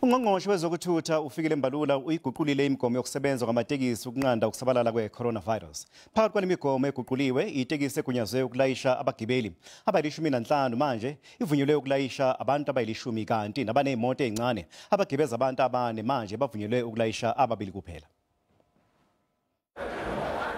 Ungqongqoshe wezokuthutha uFikile Mbalula uyiguqulile imigomo yokusebenza kwamatekisi ukunqanda ukusabalala kwe-coronavirus. Phakathi kwale migomo eguquliwe, itekisi egunyazwe ukulayisha abagibeli abayi-15 manje ivunyelwe ukulayisha abantu abayi-10, kanti nabanezimoto ezincane abagibeza abantu 4 manje bavunyelwe ukulayisha 2 kuphela.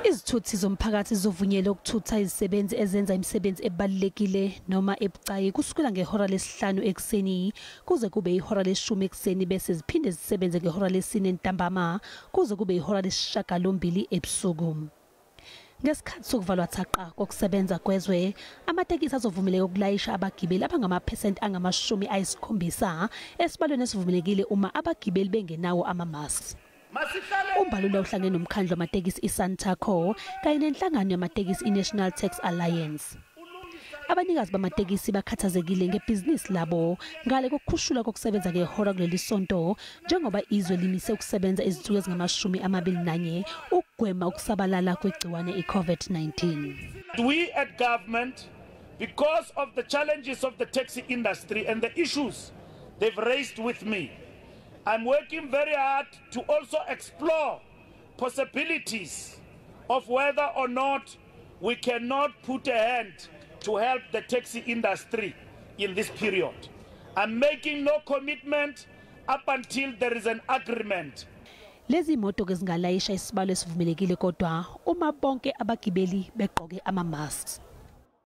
Izithuthi zomphakathi zizovunyelwa ukuthutha izisebenzi ezenza imisebenzi ebalulekile noma ebucayi kusukela ngehora lesihlanu ekuseni kuze kube ihora leshumi ekuseni, bese ziphinde zisebenze ngehora lesine ntambama kuze kube ihora lesishiyagalombili ebusuku. Ngesikhathi sokuvalwa thaqa kokusebenza kwezwe, amatekisi azovumeleka ukulayisha abagibeli abangamaphesenti angama-70 esibalweni esivumelekile uma abagibeli bengenawo ama-masks. UMbalula uhlangene nomkhandlu wamatekisi iSantaco kanye nenhlangano yamatekisi iNational Tax Alliance. Abanikazi bamatekisi bakhathazekile ngebhizinisi labo ngale kokukhushulwa kokusebenza ngehora kuleli sonto, njengoba izwe limise ukusebenza izinsuku ezingama-21 ukugwema ukusabalala kwegciwane i-COVID-19. We at government, because of the challenges of the taxi industry and the issues they've raised with me, I'm working very hard to also explore possibilities of whether or not we cannot put a hand to help the taxi industry in this period. I'm making no commitment up until there is an agreement. Lezi moto ke zingalayisha isibalo esivumelekile, kodwa uma bonke abagibeli begqoke ama-masks.